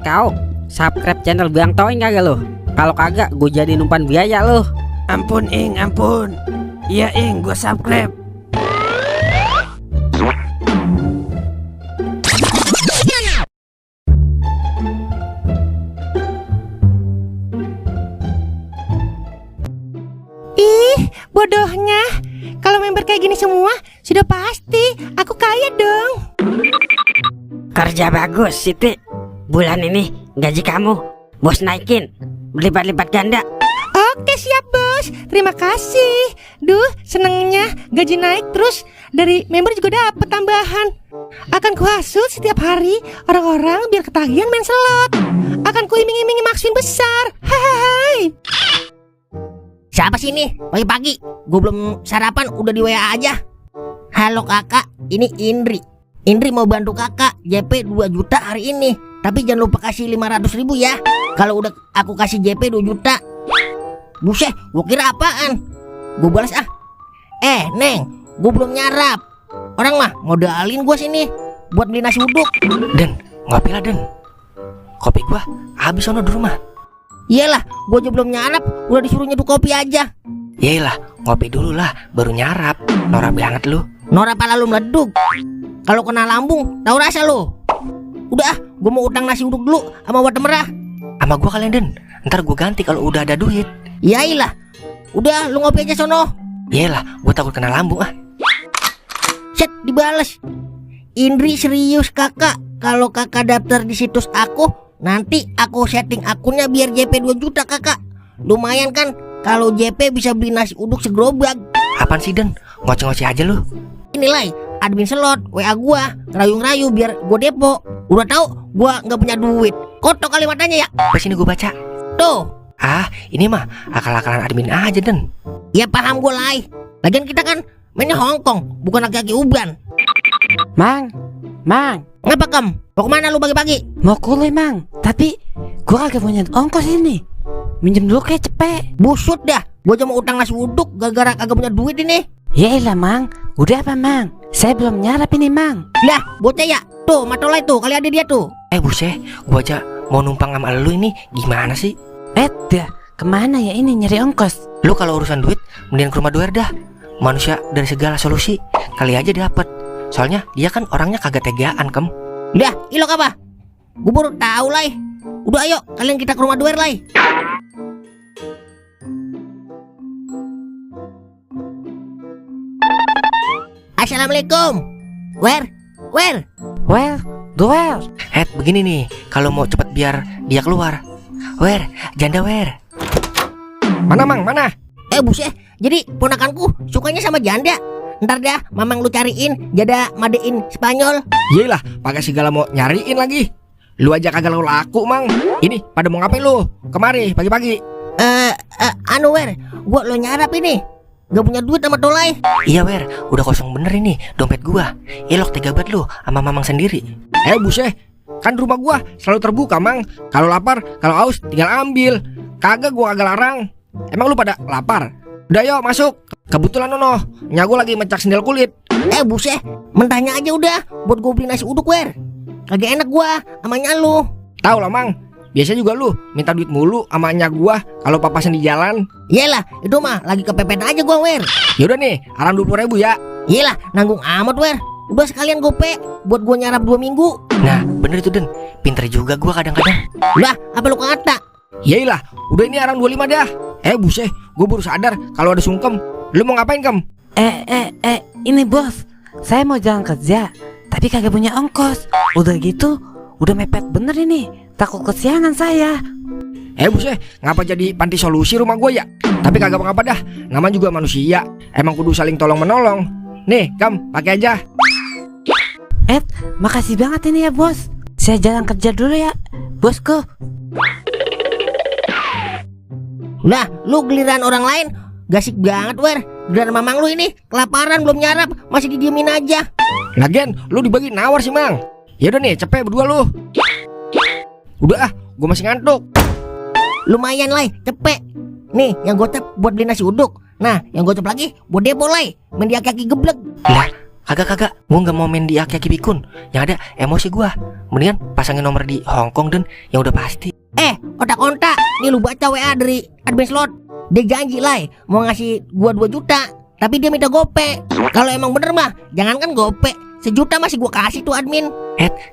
Kau subscribe channel Biang Toing kagak lo? Kalau kagak gue jadi numpan biaya lo. Ampun Ing, ampun. Iya Ing, gue subscribe. Ih, bodohnya. Kalau member kayak gini semua, sudah pasti aku kaya dong. Kerja bagus Siti. Bulan ini gaji kamu bos naikin berlipat-lipat ganda. Oke siap bos, terima kasih. Duh, senengnya gaji naik terus dari member juga dapat tambahan. Akan kuhasut setiap hari orang-orang biar ketagihan main slot. Akan kuiming-imingi maksudin besar. Hai. Siapa sih ini? Pagi-pagi gue belum sarapan udah di WA aja. Halo kakak, ini Indri. Indri mau bantu kakak JP 2 juta hari ini. Tapi jangan lupa kasih 500.000 ya. Kalau udah aku kasih JP 2 juta. Buset, gue kira apaan? Gue balas ah. Neng, gue belum nyarap. Orang mah modalin gue sini buat beli nasi uduk. Den, ngopi lah Den. Kopi gua habis sono di rumah. Iyalah, gue aja belum nyarap udah disuruh nyeduh kopi aja. Yaelah, ngopi dulu lah baru nyarap. Norak banget lu. Norak pala lu meleduk. Kalau kena lambung, tahu rasa lu. Udah, gue mau utang nasi uduk dulu sama wadah merah. Sama gua kalian Den. Ntar gua ganti kalau udah ada duit. Yailah, udah lu ngopi aja sono. Yaelah, gua takut kena lambung ah. Set, dibales. Indri serius kakak. Kalau kakak daftar di situs aku, nanti aku setting akunnya biar JP 2 juta kakak. Lumayan kan kalau JP bisa beli nasi uduk segerobak. Apaan sih Den? Ngoceh-ngoceh aja lu. Inilah admin slot WA gua ngerayu-ngerayu biar gua depo. Udah tahu gua nggak punya duit. Kotok kalimatnya ya. Pas ini gua baca. Tuh. Ah, ini mah akal-akalan admin aja Den. Ya paham gua lai. Lagian kita kan mainnya Hongkong, bukan laki-laki uban. Mang. Ngapa Kem? Mau kemana lu pagi-pagi? Mau kuliah Mang. Tapi gua kagak punya ongkos ini. Minjem dulu kayak cepet. Busut dah. Gua cuma utang nasi uduk gara-gara kagak punya duit ini. Yaelah Mang. Udah apa Mang? Saya belum nyarap ini Mang. Lah, bocah ya. Tuh, matolai tuh, kali ada dia tuh. Buset, gua aja mau numpang sama lu ini gimana sih? Dah, kemana ya ini nyari ongkos? Lu kalau urusan duit mending ke rumah Duer dah. Manusia dari segala solusi. Kali aja dapet. Soalnya dia kan orangnya kagak tegaan Kem. Udah, ilok apa? Gue baru tahu lai. Udah ayo, kalian kita ke rumah Duer lai. Assalamualaikum. Where? Well, duel. Begini nih, kalau mau cepet biar dia keluar. Janda wer. Mana Mang, mana? Buset, jadi ponakanku sukanya sama janda. Ntar dah, mamang lu cariin janda madein Spanyol. Yelah, pakai segala mau nyariin lagi. Lu aja kagak laku Mang. Ini pada mau ngapain lu? Kemari pagi-pagi. Wer, gua lo nyarap ini. Gak punya duit sama tolai. Iya Wer, udah kosong bener ini dompet gua. Elok tega banget lu sama mamang sendiri. Buset, kan rumah gua selalu terbuka Mang. Kalau lapar, kalau haus tinggal ambil. Kagak gua kagak larang. Emang lu pada lapar? Udah yuk masuk. Kebetulan Nono, nyago lagi mencak sendal kulit. Buset, mentahnya aja udah buat gue beli nasi uduk Wer. Kagak enak gua sama lu. Tahu lah Mang, biasa juga lu minta duit mulu sama nyak gua kalau papasan di jalan. Iyalah, itu mah lagi kepepet aja gua Wer. Yaudah nih, aram 20.000 ya. Iyalah, nanggung amat Wer. Udah sekalian gope buat gua nyarap 2 minggu. Nah, bener itu Den. Pinter juga gua kadang-kadang. Udah, apa lu kata? Yailah, udah ini aram 25 dah. Buset, gua baru sadar kalau ada sungkem. Lu mau ngapain Kem? Ini bos. Saya mau jalan kerja, tapi kagak punya ongkos. Udah gitu, udah mepet bener ini. Takut kesiangan saya. Buset, ngapa jadi panti solusi rumah gua ya? Tapi kagak apa-apa dah. Namanya juga manusia. Emang kudu saling tolong-menolong. Nih, Kam, pakai aja. Makasih banget ini ya bos. Saya jalan kerja dulu ya, bosku. Nah, lu giliran orang lain gasik banget Wer. Giliran mamang lu ini kelaparan belum nyarap, masih didiemin aja. Lagian lu dibagi nawar sih Mang. Yaudah nih, cepet berdua lu. Udah gua masih ngantuk. Lumayan lai, cepet. Nih, yang gocap buat beli nasi uduk. Nah, yang gocap lagi buat depo lai. Mendia kaki geblek. Lah, Kagak, gue nggak mau main di aki-aki pikun. Yang ada emosi gue. Mendingan pasangin nomor di Hong Kong dan yang udah pasti. Ontak-ontak, nih lu baca WA dari admin slot. Dia janji lah mau ngasih gua 2 juta, tapi dia minta gope. Kalau emang bener mah, jangankan gope, 1 juta masih gua kasih tuh admin.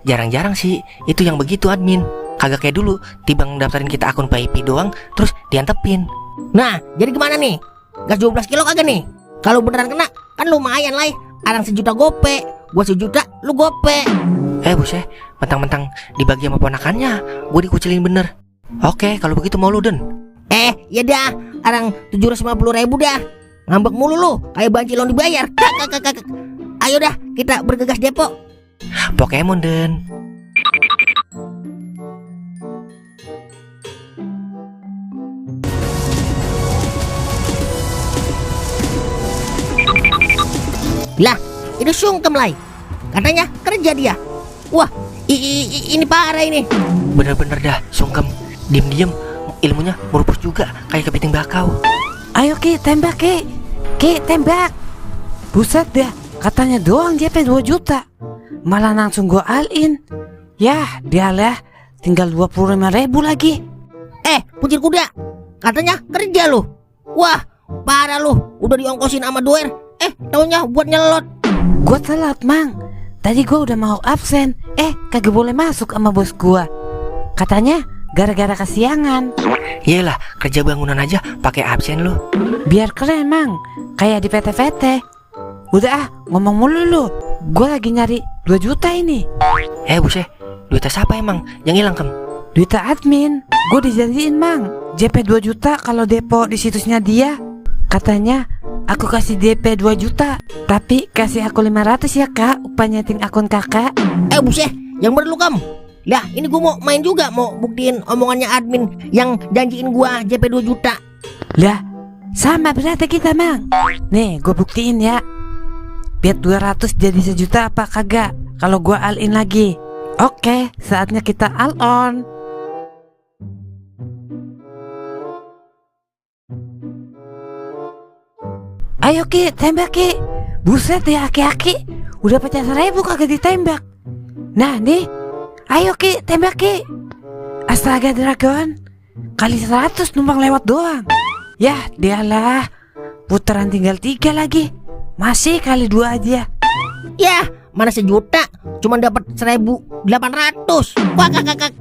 Jarang-jarang sih itu yang begitu admin. Kagak kayak dulu, timbang daftarin kita akun PayP doang, terus diantepin. Nah, jadi gimana nih? Gas 12 kilo kagak nih? Kalau beneran kena, kan lumayan lah. Arang 1 juta gope, gua 1 juta, lu gope. Buset, mentang-mentang dibagi sama ponakannya, gue dikucilin bener. Oke, kalau begitu mau lu Den. Ya dah, arang 750.000 dah. Ngambek mulu lu, kayak banci loan dibayar. Kak. Ayo dah, kita bergegas depo. Pokemon Den. Lah, itu sungkem lah. Katanya kerja dia. Wah, ini parah ini. Bener-bener dah, sungkem. Diem-diem ilmunya merupus juga kayak kepiting bakau. Ayo Ki, tembak Ki. Ki, tembak. Buset dah, katanya doang JP 2 juta. Malah langsung gua all-in. Yah, dialah tinggal 25.000 lagi. Pucir kuda. Katanya kerja lu. Wah, parah lu. Udah diongkosin sama doer. Taunya buat nyelot. Gua telat, Mang. Tadi gua udah mau absen. Kagak boleh masuk sama bos gua. Katanya gara-gara kesiangan. Iyalah, kerja bangunan aja pakai absen lu. Biar keren, Mang. Kayak di PT-PT. Udah ngomong mulu lu. Gua lagi nyari 2 juta ini. Buset, duitnya siapa emang yang hilang Kem? Duitnya admin. Gue dijanjiin, Mang, JP 2 juta kalau depo di situsnya dia. Katanya aku kasih DP 2 juta, tapi kasih aku 500 ya Kak, upah nyeting akun kakak. Buset, yang bener lu kamu. Lah, ini gua mau main juga, mau buktiin omongannya admin yang janjiin gua JP 2 juta. Lah, sama berarti kita, Mang. Nih, gue buktiin ya. Biar 200 jadi 1 juta apa kagak kalau gue all-in lagi. Oke, saatnya kita all-on. Ayo Ki, tembak Ki. Buset ya aki-aki, udah pecah 1.000 kagak ditembak. Nah nih, ayo Ki, tembak Ki. Astaga Dragon, kali 100 numpang lewat doang. Yah dialah, putaran tinggal 3 lagi. Masih kali 2 aja. Yah, mana 1 juta, cuma dapat 1.800. Wah kakak,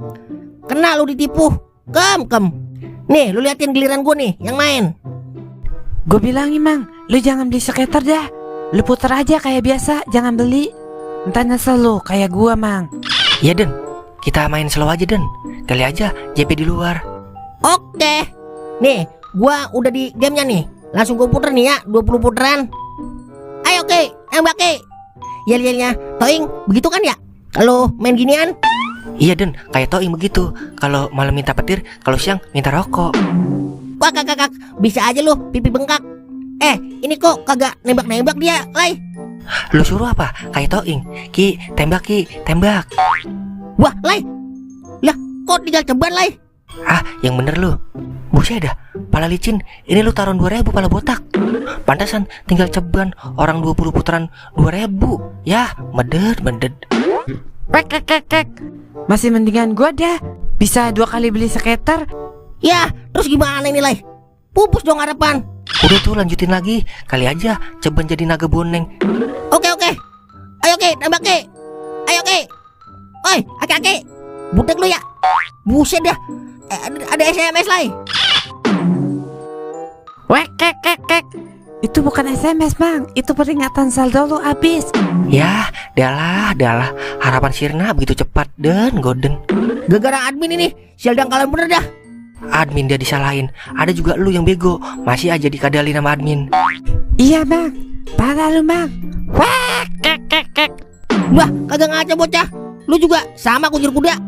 kena lu ditipu. Kem. Nih, lu liatin giliran gua nih yang main. Gue bilangin Mang, lu jangan beli skater dah. Lu puter aja kayak biasa, jangan beli. Entar nyesel lu kayak gua Mang. Iya Den, kita main slow aja Den. Kali aja JP di luar. Oke. Nih, gua udah di gamenya nih. Langsung gua puter nih ya, 20 putaran. Ayo Ki, embak Ki. Yel-yelnya Toing, begitu kan ya? Kalau main ginian. Iya Den, kayak Toing begitu. Kalau malam minta petir, kalau siang minta rokok. Wah kakak, bisa aja lu pipi bengkak. Ini kok kagak nembak-nembak dia, Lai. Lu suruh apa? Kayak Toing. Ki, tembak Ki, tembak. Wah, Lai. Lah, kok tinggal ceban, Lai? Yang bener lu. Buset dah, pala licin. Ini lu taruh 2.000 pala botak. Pantasan tinggal ceban orang 20 putaran 2.000. Yah, medet. Kek. Masih mendingan gua dah. Bisa 2 kali beli skater. Ya, terus gimana ini, Lai? Pupus dong harapan. Udah tuh lanjutin lagi. Kali aja ceban jadi naga boneng. Oke. Ayo Ki, tembak Ki. Ayo Ki. Oi, aki-aki. Budak lu ya. Buset dah. Ada SMS, Lai. Kek. Itu bukan SMS Mang, itu peringatan saldo lu habis. Yah, dalah. Harapan sirna begitu cepat dan golden. Gara-gara admin ini, sialdang kalian bener dah. Admin dia disalahin. Ada juga lu yang bego, masih aja dikadalin sama admin. Iya Mang, parah lu Mang. Kek. Wah, kagak ngaca bocah. Lu juga sama kuncir kuda.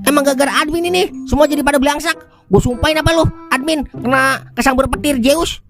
Emang gara-gara admin ini semua jadi pada belangsak. Gue sumpahin apa lu, admin kena kesambar petir Zeus.